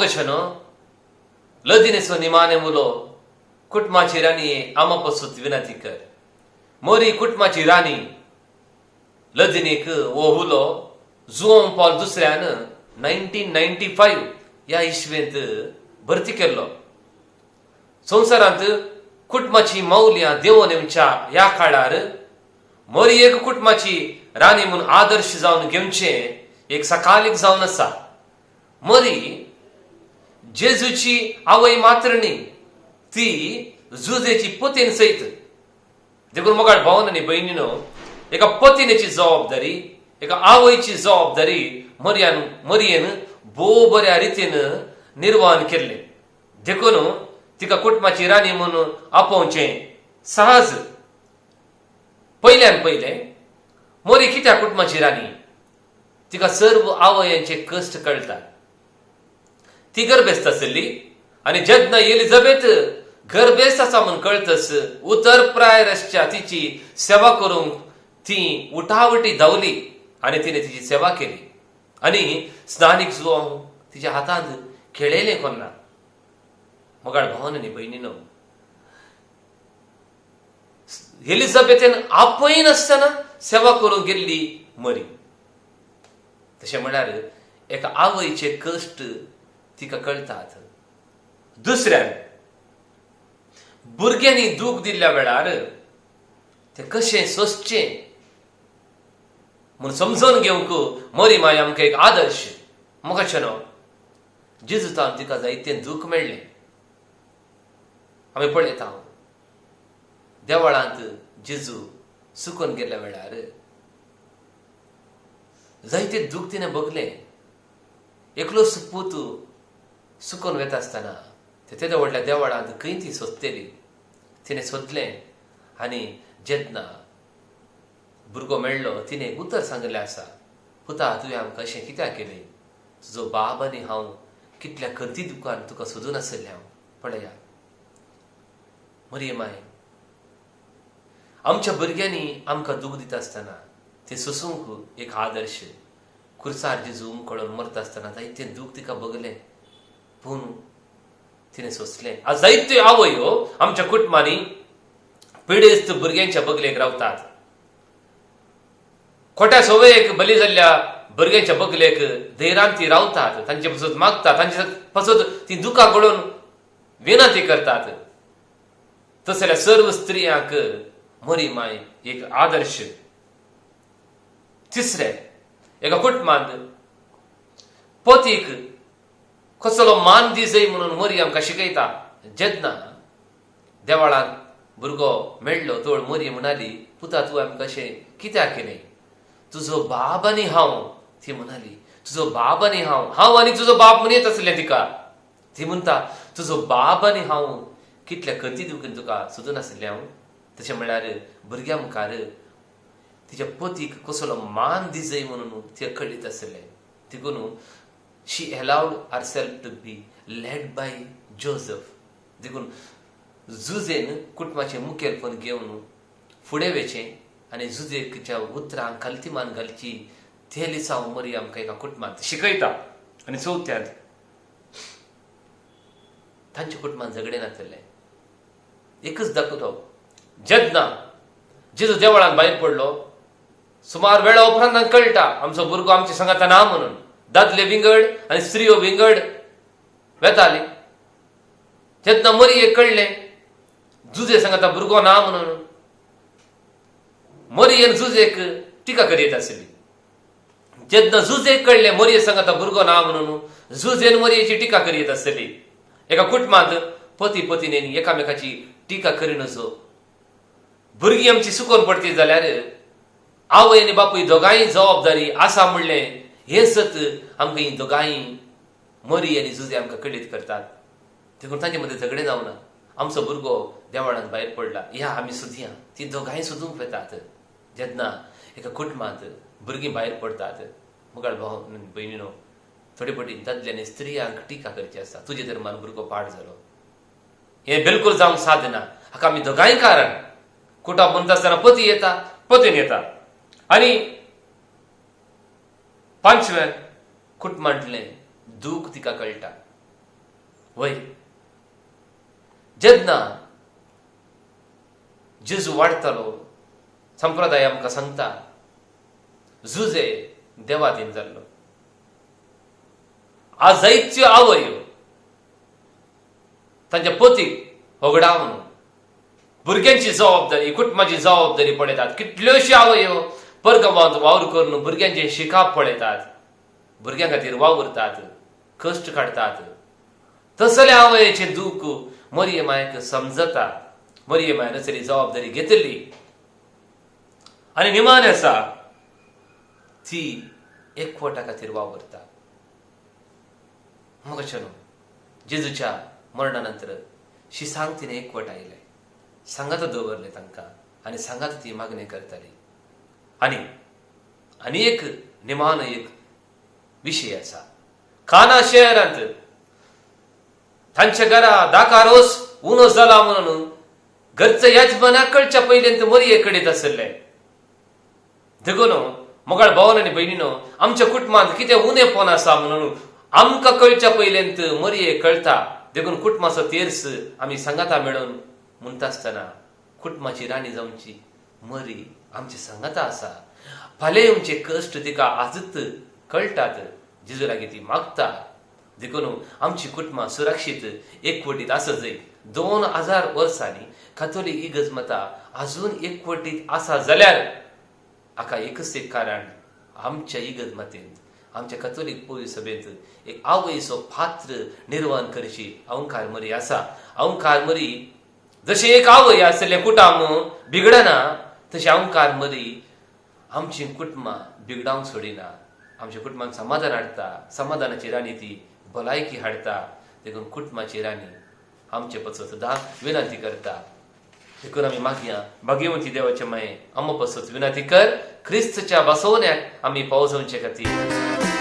मोगशनो लदिनेचो निमाणे उलो, कुटुंबाची राणी आमा पसून विनंती कर. मोरी कुटुंबाची राणी लदिनीक हो उलो जुओं पॉल दुसऱ्यान 1995 ह्या इस्वेंत भरती केल्लो. संवसारांत कुटुंबाची मौल्यां देंवोन येवच्या ह्या काळार मोरी एक कुटुंबाची राणी म्हूण आदर्श जावन घेवचें एक सकालीक जावन आसा. मोरी जेजूची आवय मात्र न्ही, ती जुजेची पतीन सयत. देखून मोगाळ भावन आनी भयणीनो, एका पतिनेची जबाबदारी, एका आवयची जबाबदारी मरियान मरियेन भोव बऱ्या रितीन निर्वाहन केल्लें. देखून तिका कुटुंबाची राणी म्हणून आपोवचें सहज. पयल्यान पयलें, मोरी कित्याक कुटुंबाची राणी? तिका सर्व आवयांचे कश्ट कळटा. ती गर्भेस्त आसली आनी जेन्ना एलिझाबेथ गर्भेस्त आसा म्हूण कळतस उतर प्राय रस्त्या तिची सेवा करूंक ती उठावटी धांवली आनी तिणे तिची सेवा केली आनी स्नानीक जुवांव तिच्या हातांत खेळयलें कोन्ना. मोगाळ भावन आनी भयणीनो, एलिझाबेथेन आपय नासतना सेवा करूंक गेल्ली मरी. तशें म्हळ्यार एका आवयचे कश्ट तिका कळटात. दुसऱ्यान, भुरग्यांनी दूख दिल्ल्या वेळार ते कशें सोंसचें म्हूण समजून घेवंक मरी माय आमकां एक आदर्श. मोगाचेनो, जेजुतान तिका जायतें दूख मेळ्ळें. आमी पळयता, देवळांत जेजू सुकून गेल्ल्या वेळार जायते दूख तिणें भोगलें. एकलोच पूत सुकून वेता आसतना ते तेद्या व्हडल्या देवळांत खंय ती सोदतली? तिणें सोदलें आनी जेन्ना भुरगो मेळ्ळो, तिणें एक उतर सांगिल्लें आसा, "पुता, तुवें आमकां अशें कित्याक केलें? तुजो बाब आनी हांव कितल्या खंती दुकान तुका सोदून आशिल्लें हांव." पळया, मरिये माय आमच्या भुरग्यांनी आमकां दूख दिता आसतना ते सोसूंक एक आदर्श. खुर्सार जेजू कळून मरता आसतना जायतें दूख तिका भोगलें, पूण तिणें सोंसलें. आज जायत्यो आवयो आमच्या कुटुंबांनी पिडेस्त भुरग्यांच्या बगलेक रावतात. खोट्या संवयेक बली जाल्ल्या भुरग्यांच्या बगलेक धैरान ती रावतात, तांचे पसत मागतात, तांचे पसत ती दुकां गळोवन विनंती करतात. तसल्या सर्व स्त्रियांक मरी माय एक आदर्श. तिसरे, एका कुटुंबांत पतीक कसलो मान दिजय म्हणून मरी आमकां शिकयता. जेन्ना देवळांत भुरगो मेळ्ळो, तोळ मरी म्हणाली, "पुता, तूं आमकां अशें कित्याक केलें? तुजो बाब आनी हांव." ती म्हणाली, "तुजो बाब आनी हांव." हांव आनी तुजो बाप म्हणयत आसलें तिका. ती म्हणटा, "तुजो बाब आनी हांव कितल्या खंती दुखून तुका सोदून आशिल्लें हांव." तशें म्हणल्यार भुरग्यां मुखार तिच्या पतीक कसलो मान दिजय म्हणून ते कळीत आसलें. देखून she allowed herself to be led by Joseph. देखून जुजेन कुटुंबाचें मुखेलपण घेवन फुडें वेचें आनी जुजेच्या उतरांक खालती मान घालची, ते लिसांव मरी आमकां एका कुटुंबांत शिकयता. आनी चवथ्यांत, तांच्या कुटुंबांत झगडें नासलें. एकच दाखयतो, जेन्ना जेजू देवळांत भायर पडलो, सुमार वेळा उपरांत कळटा आमचो भुरगो आमच्या सांगाता ना म्हणून. दादले विंगड आनी स्त्रियो विंगड वेताली. तेन्ना मरियेक कळ्ळें जुजे सांगाता भुरगो ना म्हणून. मरियेन जुजेक टिका करीत आसली. जेन्ना जुजेक कळ्ळें मरिये सांगाता भुरगो ना म्हणून, जुजेन मरियेची टिका करीत आसली. एका कुटुंबांत पती पतीने एकामेकाची टिका करिनचो. भुरगीं आमची सुकोन पडती जाल्यार आवय आनी बापूय दोगांय जबाबदारी आसा म्हणलें हें सत आमकां ही दोगांय मरी आनी जुजे आमकां कळीत करतात. देखून तांचे मदीं झगडें जावना. आमचो भुरगो देवळांत भायर पडला, ह्या आमी सोदया. ती दोगांय सोदूंक वेतात. जेन्ना एका कुटुंबांत भुरगीं भायर पडटात, मुखार भाव भयणीनो, थोडे फावटी दादल्यांनी स्त्रियांक टिका करची आसता, "तुजे धर्मान भुरगो पाड जालो." हें बिलकुल जावंक सादना. हाका आमी दोगांय कारण. कुटुंब म्हणटा आसतना पती येता, पतीन येता. आनी पांचवें, कुटुंबांतलें दूख तिका कळटा. वय जेन्ना जेजू वाडटालो, संप्रदाय आमकां सांगता, जुजे देवादीन जाल्लो. आज जायत्यो आवयो तांच्या पतीक होगडावन भुरग्यांची जबाबदारी, कुटुंबाची जबाबदारी पळयतात. कितल्योश्यो आवयो परगांवांत वावर करून भुरग्यांचें शिकाप पळयतात, भुरग्यां खातीर वावुरतात, कश्ट काडटात. तसले आवयचें दूख मरिये मायक समजता. मरिये मायन तरी जबाबदारी घेतली आनी निमाणें आसा ती एकवटा खातीर वावुरता. मोगाच्यानो, जेजूच्या मरणा नंतर शिसांक तिणें एकवट आयलें, सांगात दवरलें तांकां आनी सांगात ती मागणी करताली. आनी आनी एक निमाणो एक विशय आसा. काना शहरांत तांच्या घरा दाकारोस उनो जाला म्हणून घरच्या यजमानाक कळच्या पयलीं मरये कडेन आशिल्ले. देखून मोगाळ भावन आनी भयणीनो, आमच्या कुटुंबांत कितें उणेपण आसा म्हणून आमकां कळच्या पयल्यांत मरये कळटा. देखून कुटुंबाचो तेर्स आमी सांगाता मेळून म्हणटा आसतना कुटुंबाची राणी जावची मरी आमची सांगाता आसा. फाल्यां येवचे कश्ट तिका आजच कळटात. जेजू लागीं ती मागता. देखून आमची कुटुंबां सुरक्षीत एकवटीत आसत जाय. 2000 वर्सांनी कातोलीक इगर्ज मता अजून एकवटीत आसा जाल्यार हाका एकच एक कारण, आमच्या इगर्ज मातेंत, आमच्या कथोलीक पवित्र सभेंत एक आवयचो पात्र निर्माण करची अंकार मरी आसा. अंकार मरी जशें एक आवय आसलें कुटाम बिगडना, तशें अंकार मरी आमची कुटुंबां बिगडावंक सोडिना. आमच्या कुटुंबांत समाधान हाडटा. समाधानाची राणी ती भलायकी हाडटा. देखून कुटुंबाची राणी आमचे पासत सदां विनंती करता. देखून आमी मागया, भाग्यवंती देवाचे माये, आमो पासत विनंती कर, क्रिस्तच्या बसवण्याक आमी पावजोवचे खातीर.